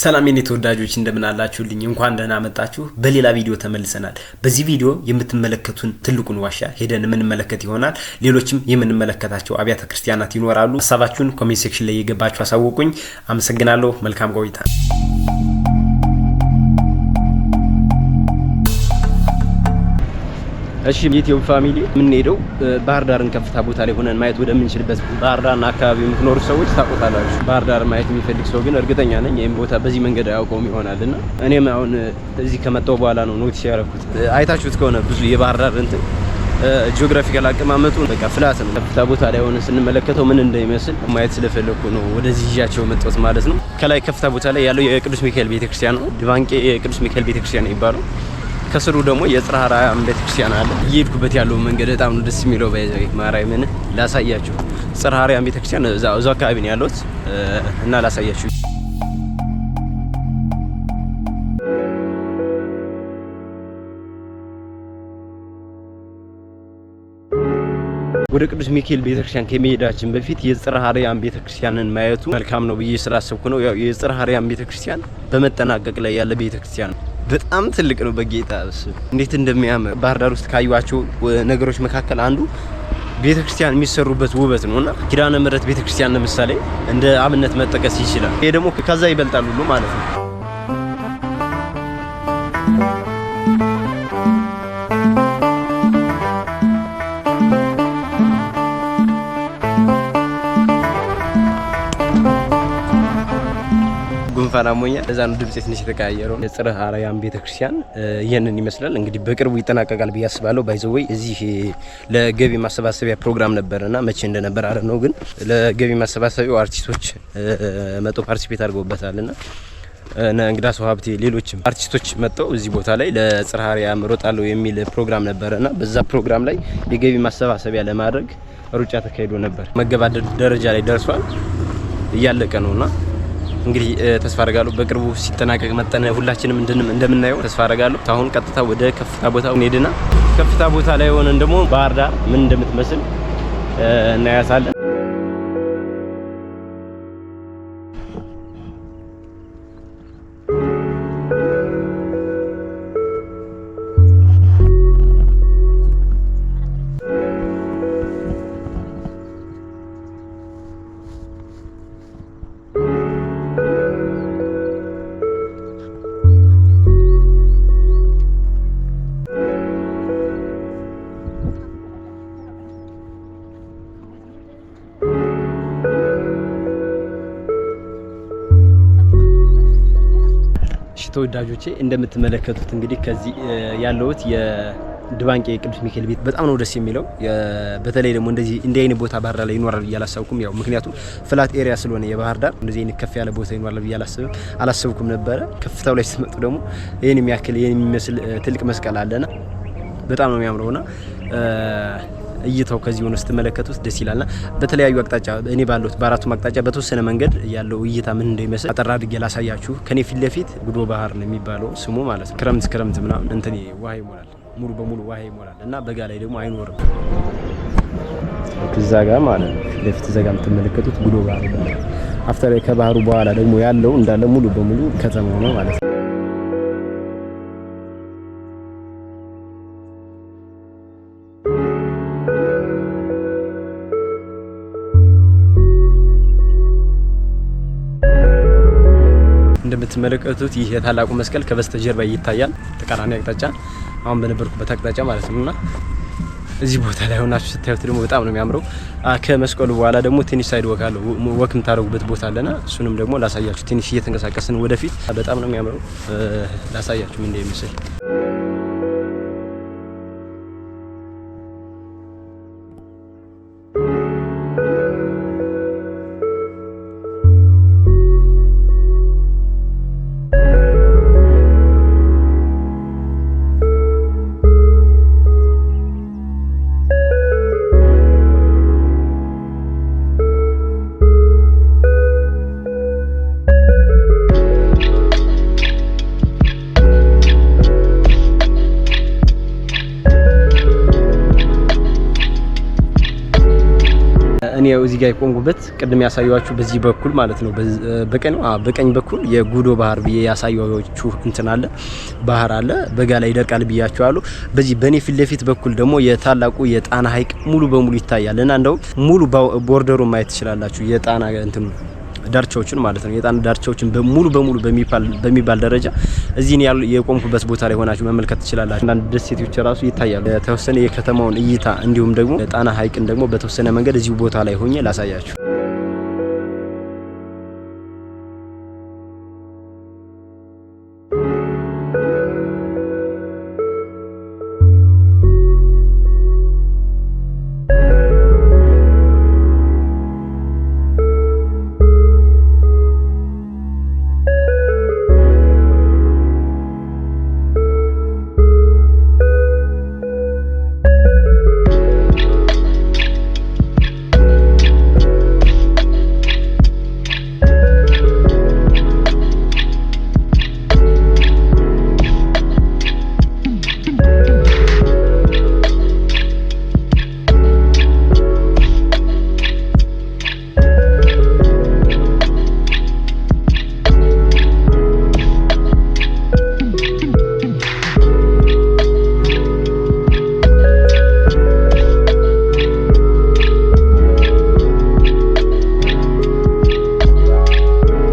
ሰላም የኔ ተወዳጆች፣ እንደምን አላችሁልኝ? እንኳን ደህና መጣችሁ። በሌላ ቪዲዮ ተመልሰናል። በዚህ ቪዲዮ የምትመለከቱን ትልቁን ዋሻ ሄደን የምንመለከት ይሆናል። ሌሎችም የምንመለከታቸው አብያተ ክርስቲያናት ይኖራሉ። ሀሳባችሁን comment section ላይ እየገባችሁ አሳውቁኝ። አመሰግናለሁ። መልካም ቆይታ። እሺ ዩቲዩብ family፣ የምንሄደው ባህር ዳርን ከፍታ ቦታ ላይ ሆነን ማየት ወደምንችልበት፣ ባህር ዳርና አካባቢ የምትኖሩ ሰዎች ታውቁታላችሁ። ባህር ዳር ማየት የሚፈልግ ሰው ግን እርግጠኛ ነኝ ይህም ቦታ በዚህ መንገድ አያውቀውም ይሆናል። እና እኔም አሁን እዚህ ከመጣሁ በኋላ ነው notice ያደረኩት። አይታችሁት ከሆነ ብዙ የባህር ዳር እንትን geographical አቀማመጡ በቃ flat ነው። ከፍታ ቦታ ላይ ሆነን ስንመለከተው ምን እንደሚመስል ማየት ስለፈለኩ ነው ወደዚህ ይዣቸው መጣሁት ማለት ነው። ከላይ ከፍታ ቦታ ላይ ያለው የቅዱስ ሚካኤል ቤተክርስቲያን ነው። ድባንቄ የቅዱስ ሚካኤል ቤተክርስቲያን የሚባለው፣ ከስሩ ደግሞ የጽርሐ አርያም ቤተክርስቲያን አለ። እየሄድኩበት ያለው መንገድ በጣም ነው ደስ የሚለው። By the way ማርያምን ላሳያችሁ። ጽርሐ አርያም ቤተክርስቲያን እዛው አካባቢ ነው ያለሁት እና ላሳያችሁ። ወደ ቅዱስ ሚካኤል ቤተክርስቲያን ከመሄዳችን በፊት የጽርሐ አርያም ቤተክርስቲያንን ማየቱ መልካም ነው ብዬ ስላሰብኩ ነው። ያው የጽርሐ አርያም ቤተክርስቲያን በመጠናቀቅ ላይ ያለ ቤተክርስቲያን ነው። በጣም ትልቅ ነው። በጌታ እንዴት እንደሚያምር! ባህር ዳር ውስጥ ካዩዋቸው ነገሮች መካከል አንዱ ቤተክርስቲያን የሚሰሩበት ውበት ነው እና ኪዳነ ምሕረት ቤተክርስቲያን ለምሳሌ እንደ አብነት መጠቀስ ይችላል። ይሄ ደግሞ ከዛ ይበልጣል ሁሉ ማለት ነው። ጉንፋን አሞኛል። ለዛ ነው ድምጼ ትንሽ የተቀያየረው። የጽርሐ አርያም ቤተክርስቲያን ይህንን ይመስላል። እንግዲህ በቅርቡ ይጠናቀቃል ብዬ አስባለሁ። By the way እዚህ ለገቢ ማሰባሰቢያ ፕሮግራም ነበርና መቼ እንደነበር አለ ነው፣ ግን ለገቢ ማሰባሰቢያው አርቲስቶች መጥተው participate አድርገውበታልና እነ እንግዳ ሰው ሀብቴ፣ ሌሎችም አርቲስቶች መጥተው እዚህ ቦታ ላይ ለጽርሐ አርያም እሮጣለሁ የሚል ፕሮግራም ነበርና በዛ ፕሮግራም ላይ የገቢ ማሰባሰቢያ ለማድረግ ሩጫ ተካሂዶ ነበር። መገባደድ ደረጃ ላይ ደርሷል፣ እያለቀ ነውና እንግዲህ ተስፋ አደርጋለሁ በቅርቡ ሲጠናቀቅ መጠን ሁላችንም እንደምናየው ተስፋ አደርጋለሁ። አሁን ቀጥታ ወደ ከፍታ ቦታ እንሄድና ከፍታ ቦታ ላይ ሆነን ደግሞ ባህር ዳር ምን እንደምትመስል እናያታለን። ተወዳጆቼ፣ እንደምትመለከቱት እንግዲህ ከዚህ ያለሁት የድባንቄ ቅዱስ ሚካኤል ቤት በጣም ነው ደስ የሚለው። በተለይ ደግሞ እንደዚህ እንዲህ አይነት ቦታ ባህር ዳር ላይ ይኖራል ብዬ አላሰብኩም። ያው ምክንያቱም flat area ስለሆነ የባህር ዳር፣ እንደዚህ አይነት ከፍ ያለ ቦታ ይኖራል ብዬ አላሰብኩም ነበረ። ከፍታው ላይ ስትመጡ ደግሞ ይህን የሚያክል፣ ይህን የሚመስል ትልቅ መስቀል አለና በጣም ነው የሚያምረውና እይታው ከዚህ ሆኖ ስትመለከቱት ደስ ይላልና በተለያዩ አቅጣጫ እኔ ባለሁት በአራቱም አቅጣጫ በተወሰነ መንገድ ያለው እይታ ምን እንደሚመስል አጠር አድርጌ ላሳያችሁ። ከኔ ፊት ለፊት ጉዶ ባህር ነው የሚባለው ስሙ ማለት ነው። ክረምት ክረምት ምናምን እንትን ውሃ ይሞላል፣ ሙሉ በሙሉ ውሃ ይሞላል እና በጋ ላይ ደግሞ አይኖርም። እዛ ጋር ማለት ነው፣ ፊት ለፊት እዛ ጋር የምትመለከቱት ጉዶ ባህር ይባላል። After ከባህሩ በኋላ ደግሞ ያለው እንዳለ ሙሉ በሙሉ ከተማው ነው ማለት ነው። እንደምትመለከቱት ይህ የታላቁ መስቀል ከበስተጀርባ ይታያል። ተቃራኒ አቅጣጫ፣ አሁን በነበርኩበት አቅጣጫ ማለት ነው። እና እዚህ ቦታ ላይ ሆናችሁ ስታዩት ደግሞ በጣም ነው የሚያምረው። ከመስቀሉ በኋላ ደግሞ ትንሽ side walk አለው፣ walk የምታደርጉበት ቦታ አለና እሱንም ደግሞ ላሳያችሁ። ትንሽ እየተንቀሳቀስን ወደፊት፣ በጣም ነው የሚያምረው። ላሳያችሁ ምን እንደሚመስል። እዚህ ጋር የቆምኩበት ቅድም ያሳየኋችሁ በዚህ በኩል ማለት ነው፣ በቀኝ ነው፣ በቀኝ በኩል የጉዶ ባህር ብዬ ያሳየኋችሁ እንትን አለ፣ ባህር አለ። በጋ ላይ ይደርቃል ብያችኋለሁ። በዚህ በኔ ፊት ለፊት በኩል ደግሞ የታላቁ የጣና ሐይቅ ሙሉ በሙሉ ይታያል እና እንደውም ሙሉ border ኡ ማየት ትችላላችሁ፣ የጣና እንትኑ ዳርቻዎችን ማለት ነው። የጣና ዳርቻዎችን በሙሉ በሙሉ በሚባል ደረጃ እዚህ ያሉ የቆምኩበት ቦታ ላይ ሆናችሁ መመልከት ትችላላችሁ። አንዳንድ ደሴቶች ራሱ ይታያሉ። የተወሰነ የከተማውን እይታ እንዲሁም ደግሞ ጣና ሐይቅን ደግሞ በተወሰነ መንገድ እዚሁ ቦታ ላይ ሆኜ ላሳያችሁ።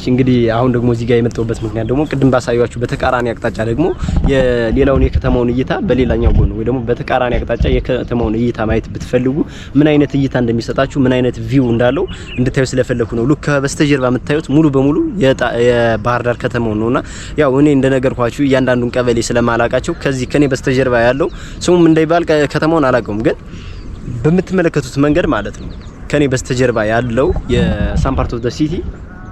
እንግዲህ አሁን ደግሞ እዚህ ጋር የመጣሁበት ምክንያት ደግሞ ቅድም ባሳያችሁ በተቃራኒ አቅጣጫ ደግሞ የሌላውን የከተማውን እይታ በሌላኛው ጎን ወይ ደግሞ በተቃራኒ አቅጣጫ የከተማውን እይታ ማየት ብትፈልጉ ምን አይነት እይታ እንደሚሰጣችሁ፣ ምን አይነት view እንዳለው እንድታዩ ስለፈለኩ ነው። Look፣ ከበስተጀርባ የምታዩት ሙሉ በሙሉ የባህር ዳር ከተማውን ነውና ያው እኔ እንደነገርኳችሁ እያንዳንዱን ቀበሌ ስለማላቃቸው ከዚህ ከኔ በስተጀርባ ያለው ስሙም እንዳይባል ከተማውን አላውቀውም፣ ግን በምትመለከቱት መንገድ ማለት ነው ከኔ በስተጀርባ ያለው የ some part of the city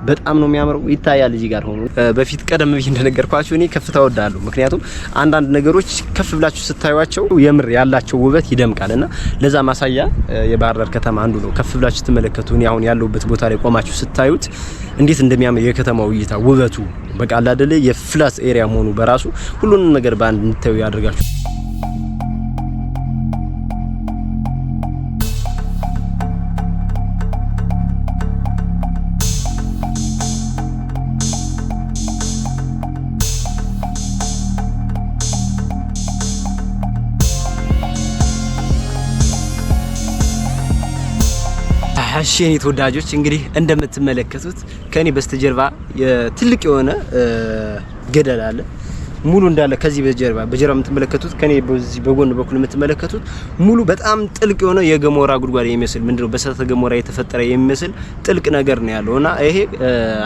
በጣም ነው የሚያምረው፣ ይታያል እዚህ ጋር ሆኖ። በፊት ቀደም ብዬ እንደነገርኳችሁ እኔ ከፍታ እወዳለሁ። ምክንያቱም አንዳንድ ነገሮች ከፍ ብላችሁ ስታዩቸው የምር ያላቸው ውበት ይደምቃል እና ለዛ ማሳያ የባህር ዳር ከተማ አንዱ ነው። ከፍ ብላችሁ ስትመለከቱ፣ እኔ አሁን ያለሁበት ቦታ ላይ ቆማችሁ ስታዩት እንዴት እንደሚያምር የከተማው እይታ ውበቱ፣ በቃ አለ አይደለ የ flat area መሆኑ በራሱ ሁሉንም ነገር በአንድ እንድታዩ ያደርጋችሁ። እሺ የኔ ተወዳጆች፣ እንግዲህ እንደምትመለከቱት ከኔ በስተጀርባ ትልቅ የሆነ ገደል አለ። ሙሉ እንዳለ ከዚህ በጀርባ የምትመለከቱት፣ ከኔ በዚህ በጎን በኩል የምትመለከቱት ሙሉ በጣም ጥልቅ የሆነ የገሞራ ጉድጓድ የሚመስል፣ ምንድነው፣ በእሳተ ገሞራ የተፈጠረ የሚመስል ጥልቅ ነገር ነው ያለው። እና ይሄ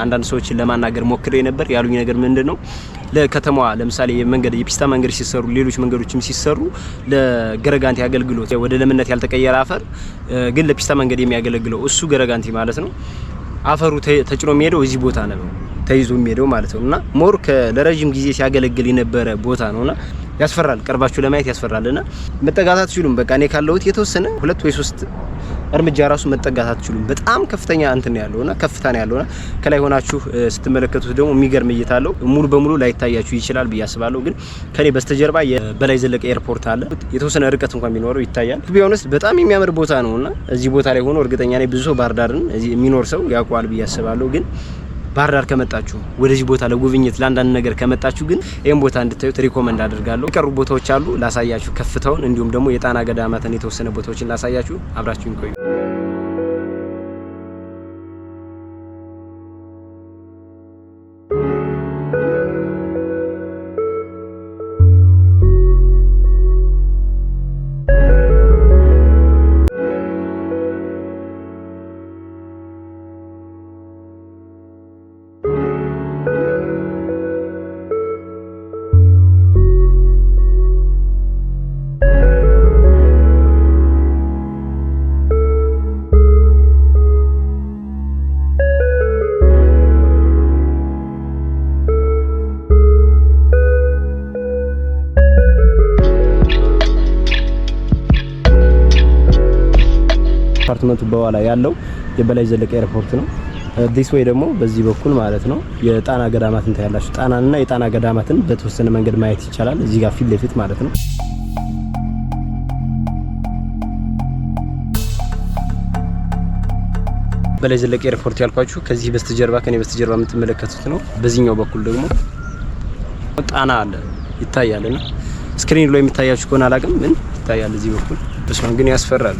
አንዳንድ ሰዎችን ለማናገር ሞክሬ ነበር። ያሉኝ ነገር ምንድነው፣ ለከተማዋ ለምሳሌ የመንገድ የፒስታ መንገድ ሲሰሩ፣ ሌሎች መንገዶችም ሲሰሩ ለገረጋንቲ አገልግሎት ወደ ለምነት ያልተቀየረ አፈር ግን ለፒስታ መንገድ የሚያገለግለው እሱ ገረጋንቲ ማለት ነው። አፈሩ ተጭኖ የሚሄደው እዚህ ቦታ ነው ተይዞ የሚሄደው ማለት ነው። እና more ለረጅም ጊዜ ሲያገለግል የነበረ ቦታ ነውና ያስፈራል። ቀርባችሁ ለማየት ያስፈራል እና መጠጋት አትችሉም። በቃ እኔ ካለሁት የተወሰነ ሁለት ወይ ሶስት እርምጃ ራሱ መጠጋት አትችሉም። በጣም ከፍተኛ እንትን ነው ያለውና ከፍታ ነው ያለውና ከላይ ሆናችሁ ስትመለከቱት ደግሞ የሚገርም እይታ አለው። ሙሉ በሙሉ ላይታያችሁ ይችላል ብዬ አስባለሁ። ግን ከኔ በስተጀርባ የበላይ ዘለቀ ኤርፖርት አለ። የተወሰነ ርቀት እንኳን ቢኖረው ይታያል። ቢሆንስ በጣም የሚያምር ቦታ ነውና እዚህ ቦታ ላይ ሆኖ እርግጠኛ ነኝ ብዙ ሰው ባህር ዳርን እዚህ የሚኖር ሰው ያውቀዋል ብዬ አስባለሁ። ግን ባህር ዳር ከመጣችሁ፣ ወደዚህ ቦታ ለጉብኝት ለአንዳንድ ነገር ከመጣችሁ ግን ይህን ቦታ እንድታዩት recommend አደርጋለሁ። የቀሩ ቦታዎች አሉ ላሳያችሁ፣ ከፍታውን እንዲሁም ደግሞ የጣና ገዳማትን የተወሰነ ቦታዎችን ላሳያችሁ። አብራችሁን ቆዩ። አፓርትመንቱ በኋላ ያለው የበላይ ዘለቀ ኤርፖርት ነው። This way ደግሞ በዚህ በኩል ማለት ነው የጣና ገዳማትን ታያላችሁ። ጣናንና የጣና ገዳማትን በተወሰነ መንገድ ማየት ይቻላል። እዚህ ጋር ፊት ለፊት ማለት ነው። በላይ ዘለቀ ኤርፖርት ያልኳችሁ ከዚህ በስተጀርባ፣ ከኔ በስተጀርባ የምትመለከቱት ነው። በዚህኛው በኩል ደግሞ ጣና አለ፣ ይታያልና screen ላይ የሚታያችሁ ከሆነ አላውቅም፣ ምን ይታያል እዚህ በኩል። በስመ ግን ያስፈራል።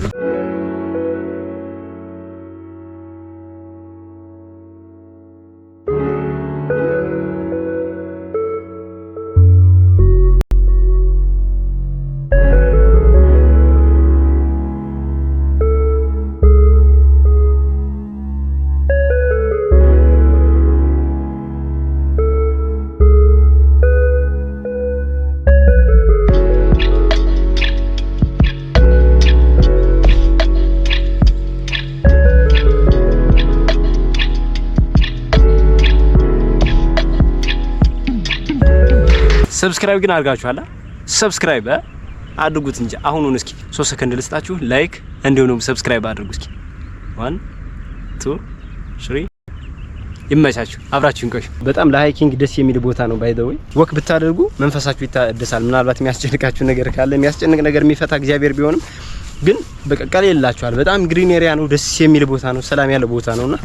Subscribe ግን አድርጋችኋል? Subscribe አድርጉት እንጂ አሁኑን። እስኪ 3 ሰከንድ ልስጣችሁ። Like እንዲሁም subscribe አድርጉ። እስኪ 1, 2, 3። ይመቻችሁ። አብራችሁን ቆዩ። በጣም ለ hiking ደስ የሚል ቦታ ነው። By the way, walk ብታደርጉ መንፈሳችሁ ይታደሳል። ምናልባት የሚያስጨንቃችሁ ነገር ካለ፣ የሚያስጨንቅ ነገር የሚፈታ እግዚአብሔር ቢሆንም ግን በቃ ቀለል ይላችኋል። በጣም green area ነው። ደስ የሚል ቦታ ነው። ሰላም ያለው ቦታ ነውና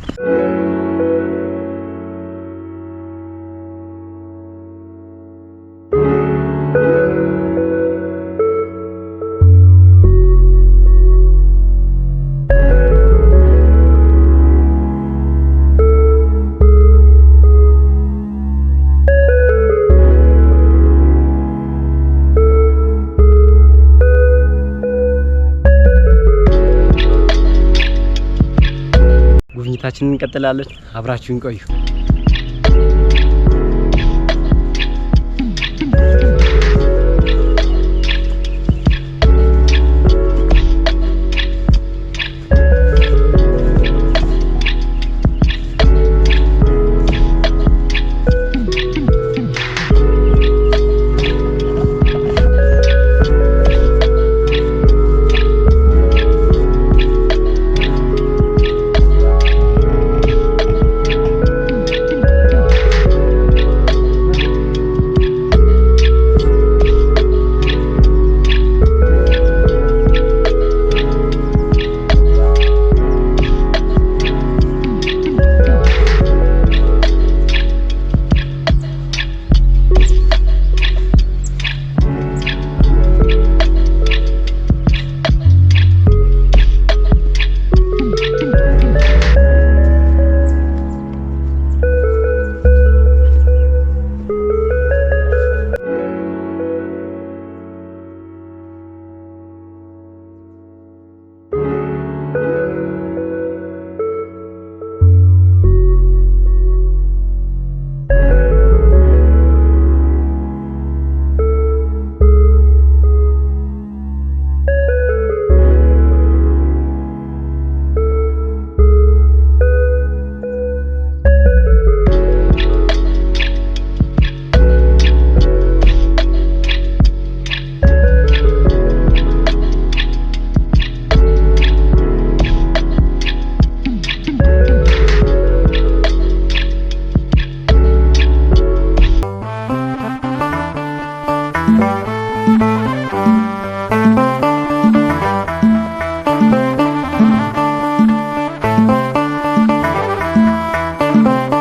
ጉብኝታችንን እንቀጥላለን። አብራችሁን ቆዩ።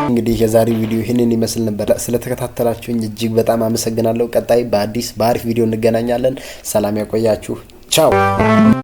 እንግዲህ የዛሬው ቪዲዮ ይህንን ይመስል ነበር። ስለተከታተላችሁኝ እጅግ በጣም አመሰግናለሁ። ቀጣይ በአዲስ በአሪፍ ቪዲዮ እንገናኛለን። ሰላም ያቆያችሁ። ቻው።